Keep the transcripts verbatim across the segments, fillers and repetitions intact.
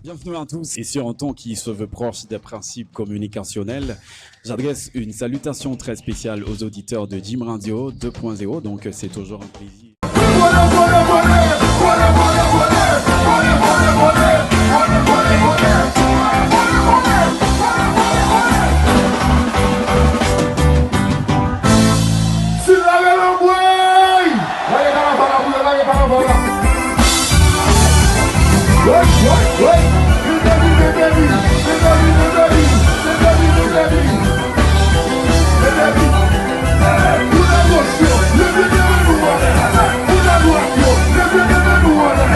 Bienvenue à tous, et sur un ton qui se veut proche des principes communicationnels, j'adresse une salutation très spéciale aux auditeurs de Jim Radio deux point zéro, donc c'est toujours un plaisir. Si l lage lanbwèy! Lage kanaval la pou yo, lage kanaval la. Woy, woy, woy! Mete li, mete li, mete li, mete li, mete li, mete li, mete li. Pou la motion, leve men nou anlè. Pou la dwat yo, leve men nou anlè.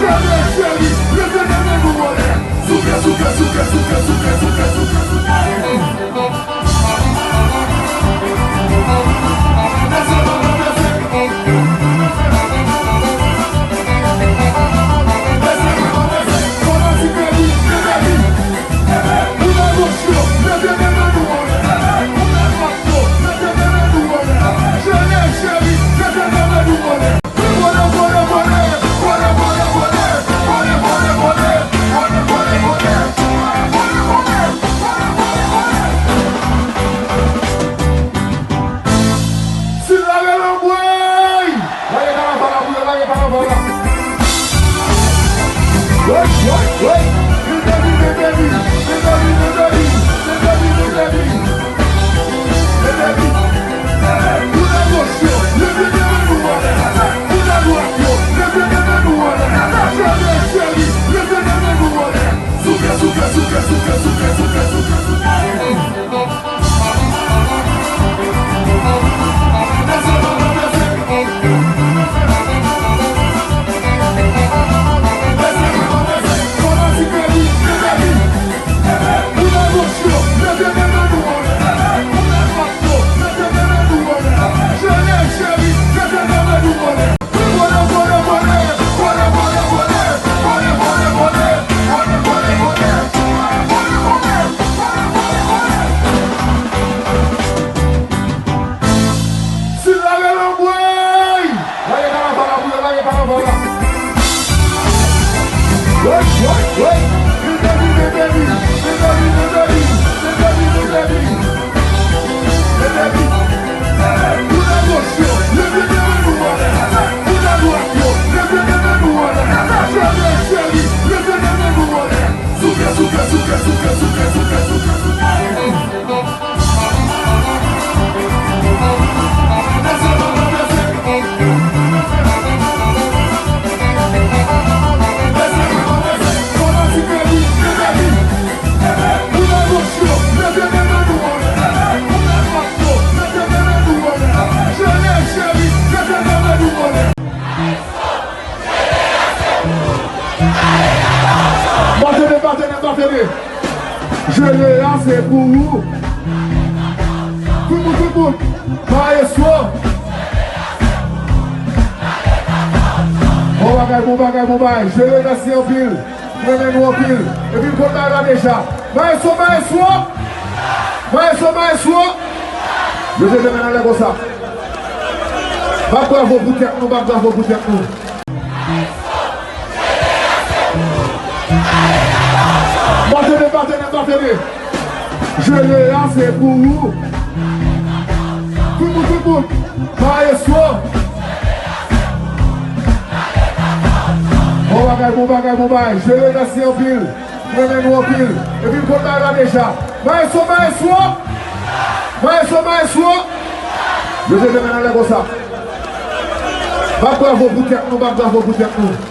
Cheri, cheri, leve men nou anlè. Souke, souke, souke. Si l lage lanbwèy! Lage kanaval la pou yo, lage kanaval la. Woy, woy, woy! Mete li, mete li, mete li, mete li, mete li, mete li. Mete li. Pou la motion, leve men nou anlè. Pou la dwat yo, leve men nou anlè. Cheri, cheri, leve men nou anlè. Souke, souke, souke. Si l lage lanbwèy! Lage kanaval la pou yo, lage kanaval la. Woy, woy, woy! Mete li, mete li, mete li, mete li, mete li, mete li. Mete li. Pou la motion, leve men nou anlè. Pou la dwat yo, leve men nou anlè. Cheri, cheri, leve men nou anlè. Souke, souke, souke. Batene, batene, batene. Jele a se pou ou. Tout moun, tout moun. Maestro. Bon bagay, bon bagay, bon bagay. Jele, mèsi anpil. Mwen renmen nou anpil. Epi m konn bagay la deja. Maestro, maestro. Maestro, maestro. Yo te demen anlè konsa. Bat bravo pou tèt nou, bat bravo pou tèt nou. Batene, batene, batene. Jele a se pou ou. Tout moun, tout moun. Maestro. Bon bagay, bon bagay, bon bagay. Jele, mèsi anpil. Mwen renmen nou anpil. Epi m konn bagay la deja. Maestro, maestro. Maestro, maestro. Yo te demen anlè konsa. Bat bravo pou tèt nou, bat bravo pou tèt nou.